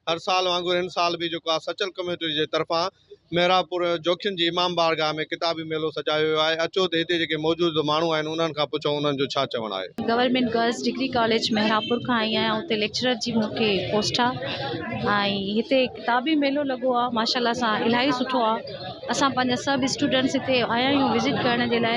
هر سال وانگر هن سال به جيڪو آهي سچل ڪميونٽي جي طرفان محرابپور جوکين جي امام بارگاهه ۾ ڪتابي ميلو سجايو ويو آهي اچو ته هتي جيڪي موجود ماڻهو آهن انهن کان پڇون انهن جو ڇا چوڻ آهي. Government girls degree college Mehrabpur کان آئي آهيان اتي ليڪچرر جي مون کي پوسٽ آ ۽ هتي ڪتابي ميلو لڳو آ ماشاءالله سان الاهي سٺو آ اسان پنهنجا سڀ اسٽوڊنٽس هتي آيا آهيون وزٽ ڪرڻ جي لاء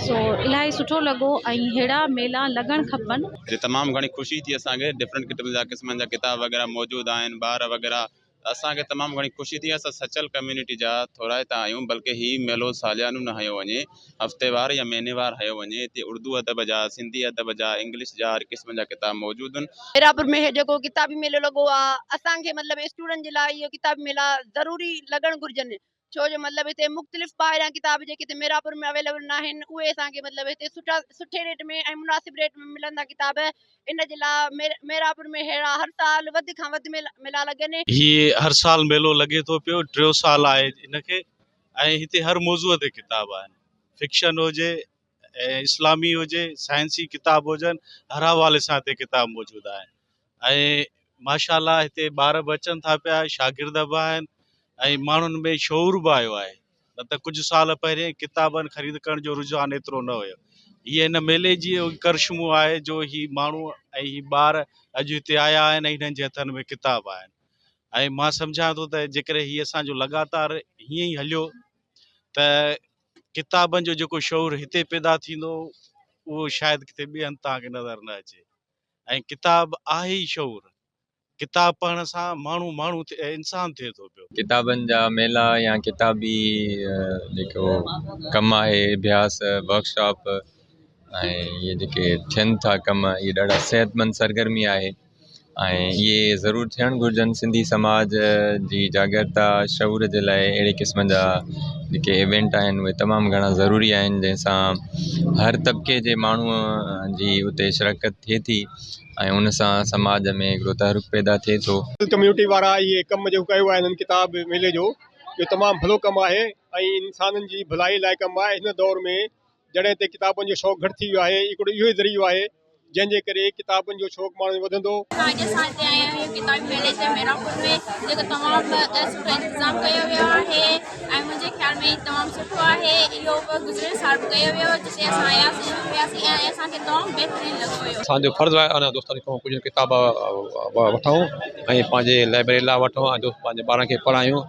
سو الاهي سٺو لڳو ۽ ههڙا ميلا لڳڻ کپن. هتي تمام گهڻي خوشي ٿي اسان کي ڊفرنٽ قسم جا قسمن جا ڪتاب وغيره موجود آهن ٻار وغيره ته اسان کي تمام گهڻي خوشي ٿي اسان سچل ڪميونٽي جا ٿورائتا آهيون بلڪه هي ميلو ساليانو نه هنيو وڃي هفتيوار يا مهينيوار هنيو وڃي هتي اردو ادب جا سنڌي ادب جا انگلش جا هر قسم جا ڪتاب موجود آهن. ميرانپور ۾ هي جيڪو ڪتابي ميلو لڳو آ اسان کي مطلب اسٽوڊنٽ جي لاء اهو ڪتابي ميلا ضروري لڳڻ گهرجن ڇو جو مطلب هتي مختلف ٻاهريان ڪتاب جيڪي هتي ميرانپور ۾ اويليبل ناهن اهي اسان کي مطلب هتي سٺا سٺي ريٽ ۾ ۽ مناسب ريٽ ۾ ملن ٿا ڪتاب ان جي لاء ميرانپور ۾ ههڙا هر سال وڌ کان وڌ ميلا لڳن. هي هر سال ميلو لڳي ٿو پيو ٽيون سال آهي ان کي ۽ هتي هر موضوع تي ڪتاب آهن فڪشن هجي ۽ اسلامي هجي سائنسي ڪتاب هجن هر حوالي سان هتي ڪتاب موجود آهن ۽ ماشاء الله هتي ٻار به اچن ٿا پيا شاگرد به آهن ۽ ماڻهن ۾ شعور به آيو آهي نه ته ڪجهه سال پهرين ڪتابن خريد ڪرڻ جو رجحان ايترو نه هيو هي هن ميلي جي ڪرشمو آهي جو هي ماڻهو ۽ هي ٻار اڄ هتي آيا آهن ۽ هنن جي هٿن ۾ ڪتاب آهن ۽ مان سمجهان ٿو ته جيڪڏهن هي اسانجو لڳاتار هيئن ئي هليو ته ڪتابن جو جيڪو شعور هتي پيدا ٿيندو اهو شايد ڪٿي ٻئي هنڌ توهان کي نظر نه اچي ۽ ڪتاب آهي ئي شعور. ڪتاب پڙهڻ سان ماڻهو ماڻهو ٿئي انسان ٿئي ٿو پيو. ڪتابن جا ميلا يا ڪتابي جيڪو ڪم آهي اڀياس ورڪشاپ ۽ اهي جيڪي ٿين ٿا ڪم اهي ڏاڍا صحتمند سرگرمي آهي ۽ اهي ضرور ٿيڻ گهرجن سنڌي سماج جي جاڳرتا شعور جي لاءِ اهڙي قسم جا جيڪي ايونٽ آهن اهي تمام گهڻا ضروري آهن جنهن سان هر طبقي جي ماڻهوءَ جي اتي شرڪت ٿئي ٿي ۽ ان سان سماج ۾ هڪڙو تحرڪ پيدا ٿئي ٿو. ڪميونٽي وارا اهي ڪم جيڪو ڪيو آهي هنن ڪتاب ميلي جو اهو تمام ڀلو ڪم آهي ۽ انسانن جي ڀلائي لاء ڪم آهي هن دور ۾ جڏهن ته ڪتابن جو شوق گهٽ ٿي ويو آهي هڪڙو اهو ئي ذريعو آهي جنهن جي ڪري ڪتابن جو شوق ماڻهن ۾ وڌندو. اسان اڄ اسان هتي آيا آهيون ڪتابي ميلي تي ميرانپور ۾ جيڪو تمام سٺو انتظام ڪيو ويو آهي ۽ منهنجي خيال ۾ هي تمام سٺو آهي اهو به گذريل سال به ڪيو ويو هو جتي اسان آياسين وياسين ۽ اسان کي تمام بهترين لڳو هيو. اسان جو فرض آهي ان دوستن کان ڪجهه ڪتاب وٺون ۽ پنهنجي لائبريري لاء وٺون ۽ دوست پنهنجي ٻارن کي پڙهايون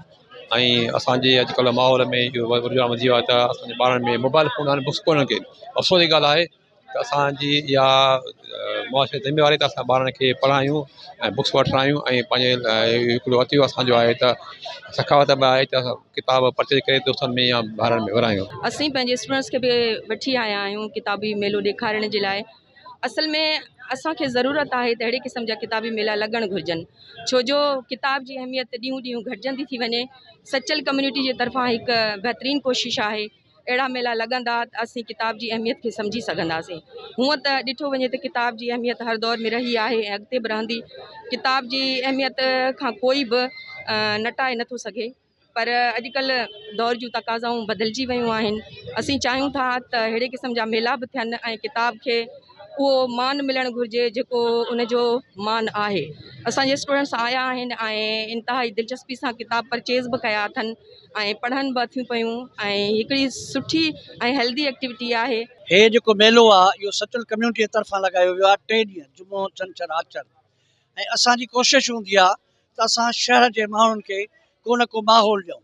۽ اسان جي اڄڪلهه ماحول ۾ اهو رجحان وڌي ويو آهي ته اسان جي ٻارن ۾ موبائل فون آهن بڪس ڪونهن ڪي افسوس جي ڳالهه آهي ته اسان جي اها معاشري جي ذميواري ته اسان ٻارن کي پڙهايون ۽ بڪس وٺرايون ۽ پنهنجي هڪڙو عطيو اسان جو آهي ته سخاوت به آهي ته اسان ڪتاب پرچيز ڪري دوستن ۾ يا ٻارن ۾ ورهايون. اسين پنهنجي اسٽوڊنٽس کي به وٺي آيا آهيون ڪتابي ميلو ڏيکارڻ جي لاء اصل ۾ اسان کي ضرورت آهي ته اهڙي قسم جا ڪتابي ميلا لڳڻ گهرجن ڇو جو ڪتاب جي اهميت ڏينهون ڏينهن گهٽجندي ٿي وڃي سچل ڪميونٽي جي طرفان هڪ بهترين ڪوشش آهي اهڙا ميلا لڳندا ته اسين ڪتاب جي اهميت کي سمجهي سگهنداسين هونء ته ڏٺو وڃي ته ڪتاب جي اهميت هر دور ۾ رهي آهي ۽ اڳتي به رهندي ڪتاب جي اهميت کان ڪوئي به نٽائي نٿو سگهي پر اڄڪلهه دور جون تقاضائون بدلجي ويون آهن اسين چاهيون ٿا ته اهڙي قسم جا ميلا به ٿين ۽ ڪتاب کي اهو مان ملڻ گهرجي جيڪو ان جو مان آهي اسانجي اسٽوڊنٽس آيا آهن ۽ انتهائي دلچسپي سان ڪتاب پرچيز به ڪيا اٿن ۽ پڙهن به ٿيون پيون ۽ هڪڙي سٺي ۽ هيلدي ايڪٽيوٽي آهي. هي جيڪو ميلو آ اهو سچل ڪميونٽي جي طرفان لڳايو ويو آ ٽي ڏينهن جمعو ڇنڇر آچر ۽ اسان جي ڪوشش هوندي آ ته اسان شهر جي ماڻهن کي ڪو نه ڪو ماحول ڏيون.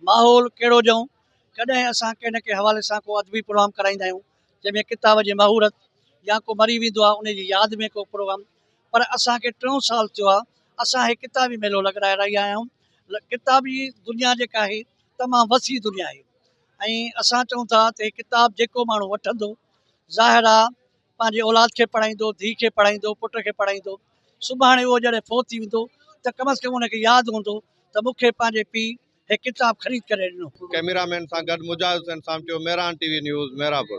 ماحول ڪهڙو ڏيون؟ ڪڏهن اسان ڪنهن نه ڪنهن حوالي سان ڪو ادبي پروگرام ڪرائيندا آهيون، جنهن ۾ ڪتاب جي مهورت يا ڪو مري ويندو آهي ان جي ياد ۾ ڪو پروگرام پر اسان کي ٽيون سال ٿيو آهي اسان هي ڪتابي ميلو لڳرائي رهيا آهيون. ڪتابي دنيا جيڪا آهي تمام وسيع دنيا آهي ۽ اسان چئون ٿا ته هي ڪتاب جيڪو ماڻهو وٺندو ظاهر آهي پنهنجي اولاد کي پڙهائيندو، ڌيء کي پڙهائيندو، پٽ کي پڙهائيندو، سڀاڻي اهو جڏهن فوت ٿي ويندو ته ڪم از ڪم ان کي ياد هوندو ته مون کي پنهنجي پيء هي ڪتاب خريد ڪري ڏنو. ڪئميرا مين سان گڏ Mujahid Hussain Samtio, Mehran T V news, Mehrabpur.